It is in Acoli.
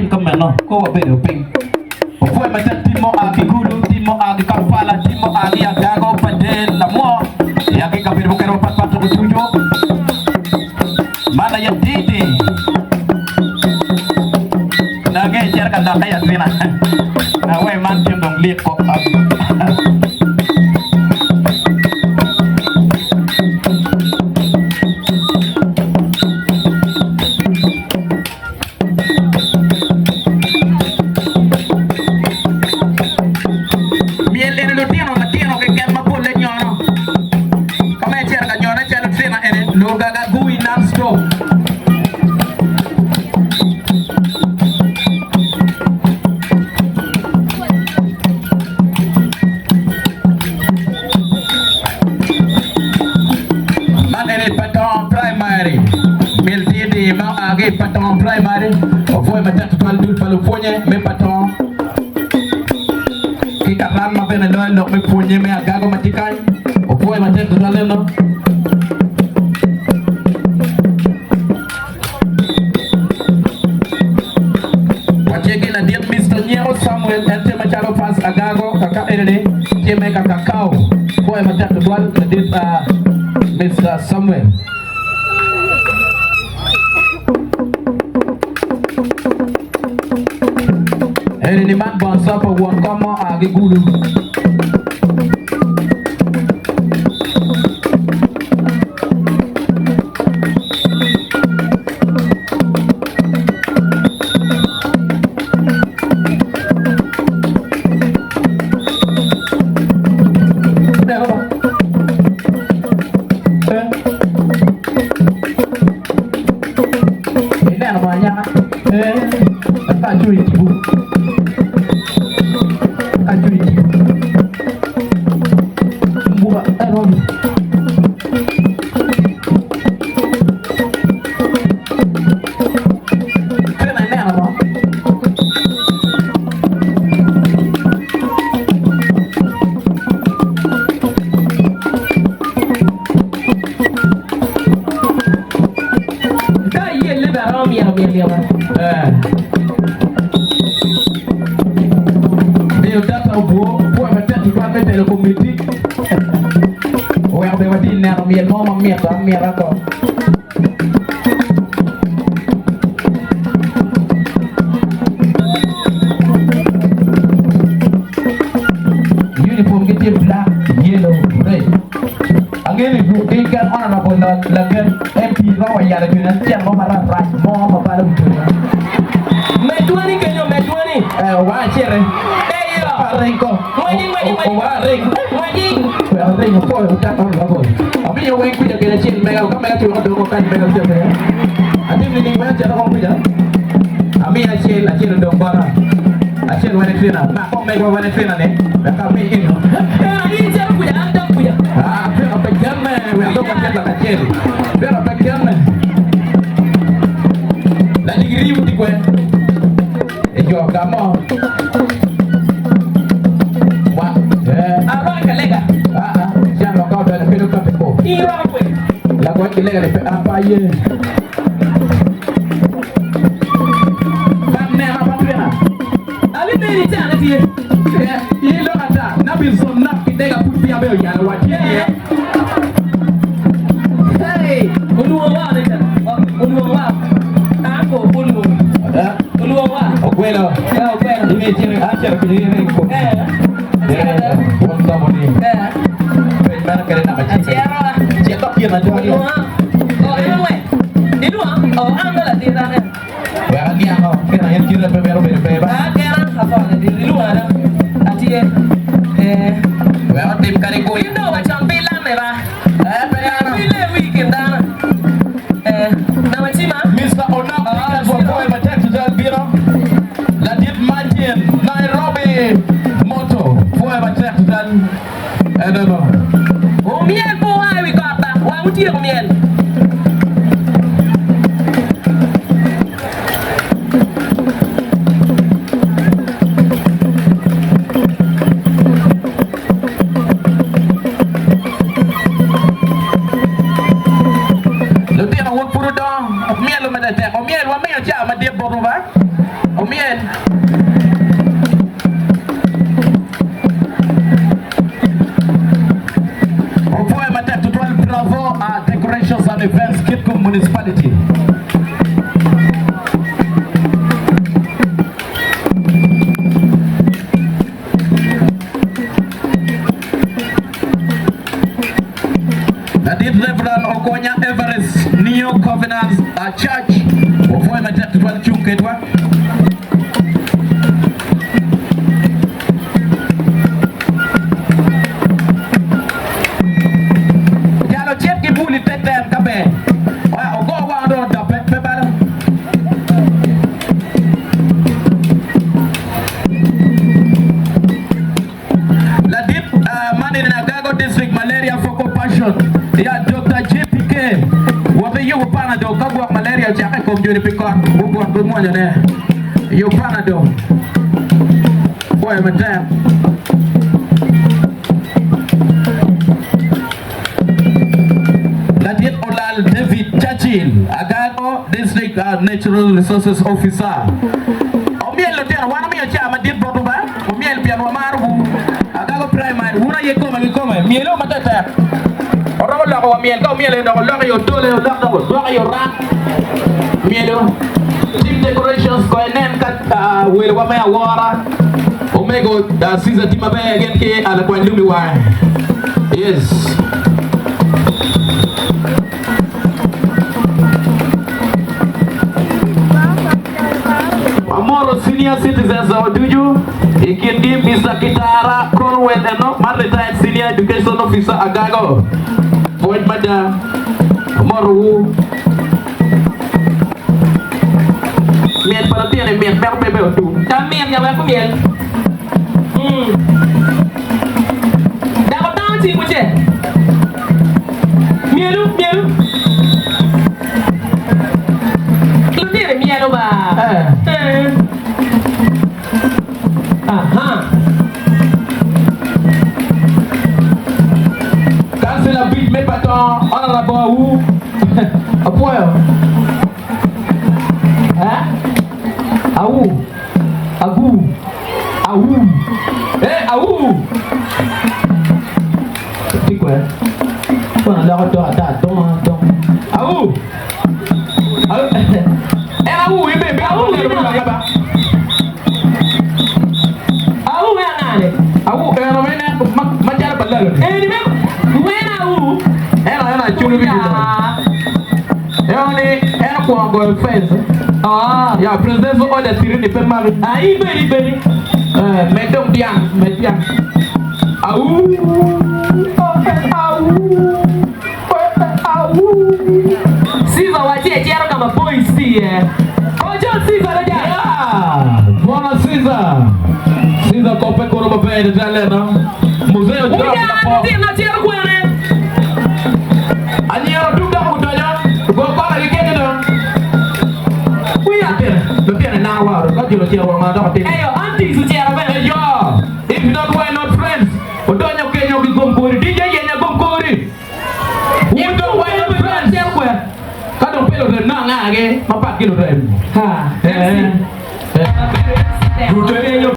watim kumeno, ko wabedo piny. Opwoyo matek tim mua ki Gulu, tim mua ki Kampala, tim mua ki Agago, Pader, Lamwo, ya ki kabedo mukene mapat pat tuko ducu. Man aye titi. Nange icito ka lokke i atina. Awe man tin dong lik ko. Myel eni lutino matino keken ma polle nyono. Ka ma icito ka nyone calo tina eni lugaga gui non stop. Man eni Patong Primary, mil tidi ma oa ki i Patong Primary, opwoyo matek tutwal dul pa lupwonye me Patong ki karan ma bene loyo lok me pwonye me agago ma tye kany, opwoyo matek tutwal eno. Watye ki ladit Mister Nyeko Samuel en tye macalo First Agago kaka enini tye me ka Kakao. Pwoyo matek tutwal ladit Mister Samuel. Enini man bon sopo won kom mo a ki Gulu. Ineno mo anyaka? Eh, ka acweyo tipo. Ka acweyo tipo. Mbuka, eh, Robi. Kena ineno mo? Ka iyelle bene aromo myelo myel yoba. Eh. Miyo data obwo pwoyo matek tutwal me telo komiti oweko bene watye neno myel mo ma mit amita ko. Uniform gi tye black, yellow, red. Angeyo ni ruk gi ket honorable lagen MP romo yalo cwinya cen mo marac rac mo ma balo wi cwinya. Med dwani kenyo, med dwani. Eh, owa acere. Eyo. Aring ko. Ngweci, ngweci, ngweci. Owa aring. Ngweci. Wek aring opwoyo otak honorable. Amiyo weng kwica kede acel mega, ka mega cweko doko kany mega cel mega. Atim nining wek acito kong kwica? Amiyo acel, acel odong bota. Acel wene tina. Mak kong mego wene tina ni. Wek ami eno. Eh, in icito kwica, an dok kwica. Ah, peko pe kemme, wek dong wacit lakacel. Peko pe kemme. Ladigiri wuti kwe. Ejo gamo. Wa, eh. Arwako kalega. Ah, ah, can woko odonyo kelo kape ko. In irwako kwe. Lagony ki lega ni pe an pe aye. Bang nena pa twena. Abimedi cane tye. Eh, in dok ata, Nabinson nak ki dega pud peya bene oyalo wa tye iye. Hey, olwongo wa ne ca. Olwongo wa. Ako olwongo. Eh? Olwongo wa. Ogwelo. Eh, ogwelo. In icito, acito kwede in ringo. Eh. Eh, won tomo ni. Eh. Peny meno kede naka cito. Acito. Cit dok gin ajwagi. Olwonga. Oh, en ongwe. Ilwonga. Oh, an dong latit an en. Wek aniang o, kena en kite pe mito bedo pe ba. Ah, kena apol latit. Ilwonga dong. Atye. Eh. Wek otim kadi gul. In dong wacon pe ilanne ba. Eh, pe lano. Pe ile wi i kin dano. Eh, nama cima. Mister Onok Peters wapwoyo matek tutwal bino. Ladit Martin Nairobi Moto pwoyo matek tutwal. Enono. Wumyel pe wua i wi got ba, wang wutyeko myel. Lutino wun pud wudongo, myel omedde tek. Omyel wamiyo cawa madit botwu ba. Wamyel. Opwoyo matek tutwal Bravo a Decorations and Events Kitgum Municipality. Ladit Reverend Okonya Everest New Covenant Church wapwoyo matek tutwal cung kedwa. Jalo cit ki bul i te ten ka ber ogo wang dong odope pe balo. Ladit man in Agago District Malaria Focal Person ya Dokta JPK wot iyubo panado ka gwok malaria ocake i kom joni pi kot gubwot gumwonyo ne. Yub panado. Pwoyo matek. Ladit Olal David Churchill, Agago District Natural Resources Officer, Omyel lutino wan omiyo caa madit botwu ba, wumyel pien wamaro wu. Agago Primary, wun aye kome ki kome, myelo matek tek. Oromo loko wa myel, ka wumyelo en dok oloko i odole, olok dok odwoko i orak. Myelo. Team decorations ko inen ka welowa me awora. Omego Caesar tye maber gin ki lakwany lum i wange. Yes. Wamoro senior citizens o ducu i kingi Mister Kitara Colwell eno ma retired senior education officer Agago. Pwoc mada. Amorowu. Myel pa latin ni mit meko pe bene otum. Tam mit ya wek omyel. Dako tango cimo ce. Myelu, myelu. Lutino imyelo ba. Eh. Aha. Councilor Bic me Patong, Honorable Awu Apwoyo. Eh? Awu. Agu. Awu. Eh, awu. Tye kwede. Kono loko dok ata dong dong. Awu. Awu. En awu ibe be awu ni ba. Awu me angane. Awu eno mene ma calo balalo ni. Eni me wena awu. Eno eno aculu bi dilo. Eno ni en okwongo goyo fence. Ah. Ya president order tiri ni pe maki. Ah ibedi bedi. Eh med dong dyang med dyang. Awu awu awu. Siva wacci ecito ka ma boys tye iye. Koco Siva adada. Yeah! Bwana Caesar. Caesar kope kono maber tutwal eno. Muzee odok Wuya lapok. lutino acito kwene. Anyira otuk dok gudonyo. Go kona ki kenyo dong. Wuya. Lutino inanga wa ka jolo cito wa ma dok otimo. Eyo aunties ocito bene. Eyo! If not why not friends? Odonyo kenyo ki gom kori. DJ yenya gom kori. Wun dong why not friends? Ka dong pe lurem nongo angagi mapat ki lurem? Ha. Eh. Eh.